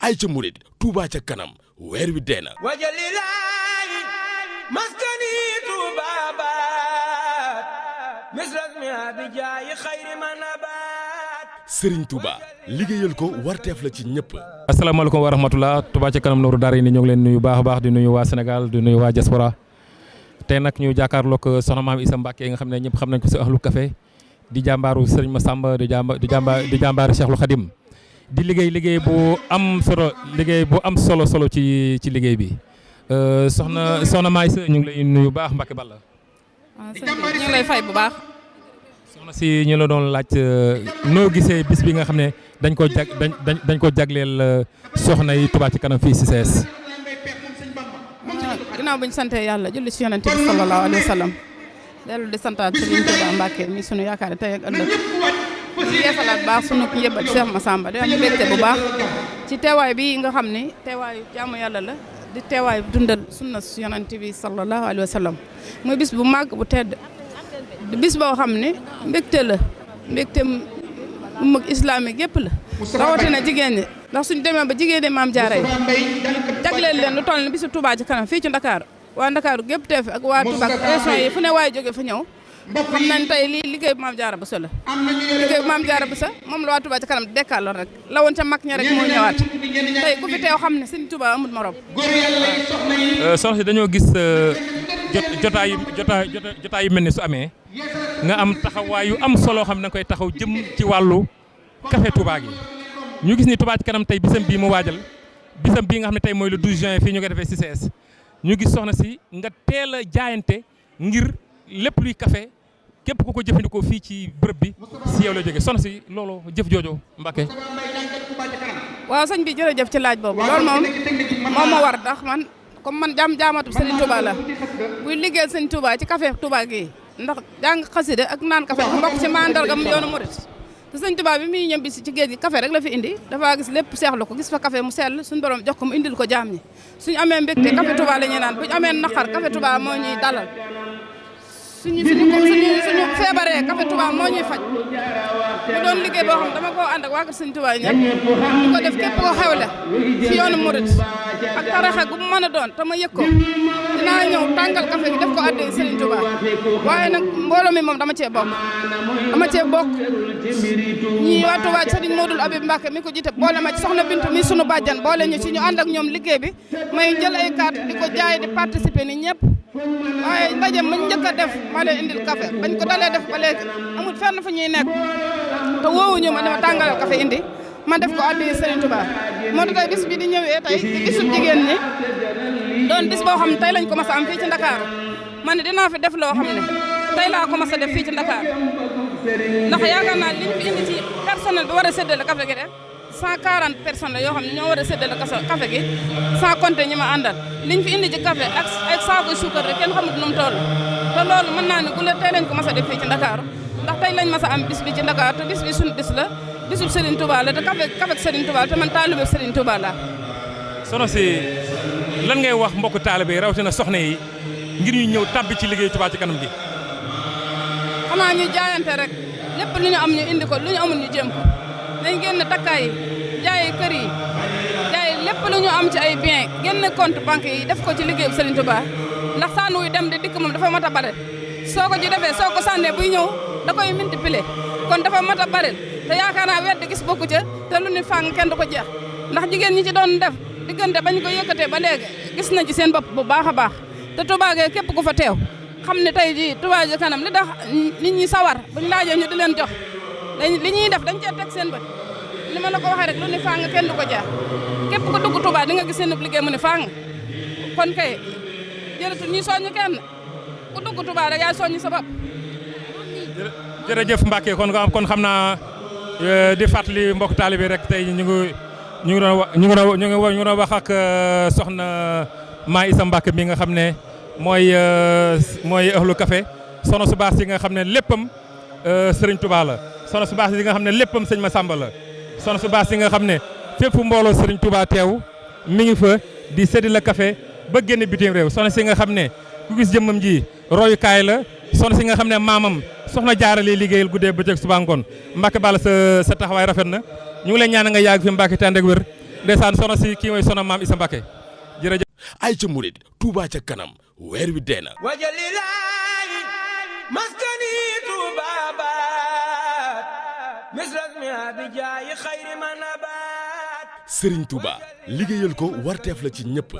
ay ca murit Touba ca kanam weer wi dee na wajalilaayi maskani Touba baat misras mi abijaayi xayri manabaat Serigne Touba liggéeyal ko warteef la ci ñëpp. asalaamaaleykum wa rahmatulah Touba ca kanam nooru daara yi ñoo ngi leen nuyu baax a baax di nuyu waa Sénégal di nuyu waa diaspora tey nag ñu jàkkaarloog soxna Maam Issa Mbacke nga xam ne ñëpp xam nañ ko si Ahlou Café di jàmbaaru Serigne Massamba di jàmbaaru Cheikhul Khadim di liggéey bu am solo ci liggéey bi soxna Maam Issa ñu ngi lay nuyu baax Mbacke Balla. waaw sëñ bi ñu ngi lay fay bu baax. soxna si ñu la doon laaj noo gisee bis bi nga xam ne dañ ko jagleel soxna yi Touba ci kanam fii ci CICES. ginnaaw bi ñu sante yàlla julli ci yonent bi sallallahu alayhi wa sallam dellu di santaat Serigne Touba Mbacke mi sunu yaakaar tey ak ëllëg di yeesalaat baax sunu njëbbat Cheikh Massamba di am mbégte bu baax ci teewaay bi nga xam ni teewaayu jaamu yàlla la di teewaayu dundal sunna yonent bi sallallahu alayhi wa sallam muy bis bu màgg bu tedd di bis boo xam ne mbégte la mbégte mu islamique yëpp la rawatina jigéen ñi ndax suñu demee ba jigéen ñi Maam Jaara yi jagleel leen lu toll ni bisu Touba ci kanam fii ci Ndakaaru waa Ndakaaru gépp teef ak waa Touba ak région yi fu ne waaye jóge fa ñëw xam nañ tey lii liggéey bu Maam Jaara Buso la liggéey bu Maam Jaara Buso moom la waa Touba ci kanam dekkaaloon rek la woon ca mag ña rek moo ñëwaat tey ku fi teew xam ne Sëriñ Touba amul morom. soxna si dañoo gis jotaay yu mel ni su amee nga am taxawaay yu am solo xam ne koy taxaw jëm ci wàllu café Touba gi ñu gis ni Touba ci kanam tey bisam bii mu waajal bisam bii nga xam ne tey mooy le 12 juin fii ñu ko defee ci CICES ñu gis soxna si nga teel a jaayante ngir lépp luy café képp ku ko jëfandikoo fii ci bërëb bi si yow la jógee soxna si loolu jëf joojo Mbacke. waaw sëñ bi jërëjëf ci laaj boobu loolu moom moo war ndax man comme man jaamatu Serigne Touba la buy liggéeyal Serigne Touba ci café Touba gi ndax jàng xasida ak naan café mbokk ci mandarga mu yoonu murit te Serigne Touba bi muy ñëmbi ci géej gi café rek la fi indi dafa gis lépp seexlu ko gis fa café mu sell suñu borom jox ko mu indil ko jaam ñi suñu amee mbégte café Touba la ñuy naan buñu amee naqar café Touba moo ñuy dalal suñu feebaree café Touba moo ñuy faj mu doon liggéey boo xam dama koo ànd ak waa kër Serigne Touba ñëpp di ko def képp ko xewle ci yoonu murit ak taraxa gu mu mën a doon te ma yëg ko dinaa ñëw tàngal café gi def ko àddee Serigne Touba waaye nag mbooloo mi moom dama cee bokk ñii waa Touba Serigne Modou Abib Mbacke mi ko jiite boole ma ci soxna Bintu mi sunu bàjjan boole ñu ci ñu ànd ak ñoom liggéey bi may jël ay carte di ko jaay di participer ni ñëpp waaye ndaje ma njëkk a def maa leen indil café bañ ko dalee def ba léegi amul fenn fu ñuy nekk te woowuñu ma dama tàngalal café indi ma def ko addi Serigne Touba moo tax tey bis bi di ñëwee tey di bisub jigéen ñi doon bis boo xam ne tey lañ ko mas a am fii ci Ndakaaru man ne dinaa fi def loo xam ne tey laa ko mas a def fii ci Ndakaaru ndax yaakaar naa liñ fi indi ci personnel bi war a séddale café gi de 140 personnes la yoo xam ne ñoo war a séddale café gi sans compter ñi ma àndal liñ fi indi ci café ak saako suukar rek kenn xamut nu mu toll te loolu mën naa ne gule tey lañ ko mas a def fii ci Ndakaaru ndax tey lañ mas a am bis bi ci Ndakaaru te bis bi suñu bis la bisub Serigne Touba la te café Serigne Touba te man taalibe Serigne Touba la soxna si lan ngay wax mbokk taalibe yi rawatina soxna yi ngir ñu ñëw tàbbi ci liggéey Touba ci kanam gi. xanaa ñu jaayante rek lépp lu ñu am ñu indi ko lu ñu amul ñu jéem ko dañ génn takkaay yi jaay kër yi jaay lépp lu ñu am ci ay bien génn compte banque yi def ko ci liggéeyu Serigne Touba ndax sànnu wi dem di dikk moom dafa mat a bare soo ko ci defee soo ko sànnee buy ñëw da koy multiplier kon dafa mat a bare te yaakaar naa wedd gis bokku ca te lu ni fàng kenn du ko jeex ndax jigéen ñi ci doon def diggante bañ ko yëkkatee ba léegi gis nañ ci seen bopp bu baax a baax te Touba ge képp ku fa teew xam ne tey jii Touba ci kanam li tax nit ñi sawar buñ laajee ñu di leen jox li ñuy def dañ cee teg seen bët li ma la ko waxee rek lu ni fàng kenn du ko jeex képp ku dugg Touba di nga gis seen liggéey mu ni fàng kon kay jërëtul ñi soññu kenn ku dugg Touba rek yaa soññu sa bopp. jërëjëf Mbacke kon xam naa di fàttali mbokk taalibe rek tey ñu ngi doon wax ak soxna Maam Issa Mbacke mi nga xam ne mooy Ahlou Café soxna su baax si nga xam ne léppam Serigne Touba la soxna su baax si nga xam ne léppam sëñ Massamba la soxna su baax si nga xam ne fépp mbooloo Serigne Touba teew mi ngi fa di séddi la café ba génn bitim réew soxna si nga xam ne ku gis jëmmam ji royukaay la soxna si nga xam ne maamam soxna jaarale liggéeyal guddee bëccëg suba ngoon Mbacke Balla sa taxawaay rafet na ñu ngi lay ñaan nga yàgg fi Mbacke tànd ak wér ndeysaan soxna si kii mooy soxna Maam Issa Mbacke jërëjëf. ay ca murid Touba ca kanam weer wi dee na. wajalilaayi maskani Touba baat misras mi abijaayi xayri man abaat. Serigne Touba liggéeyal ko warteef la ci ñëpp.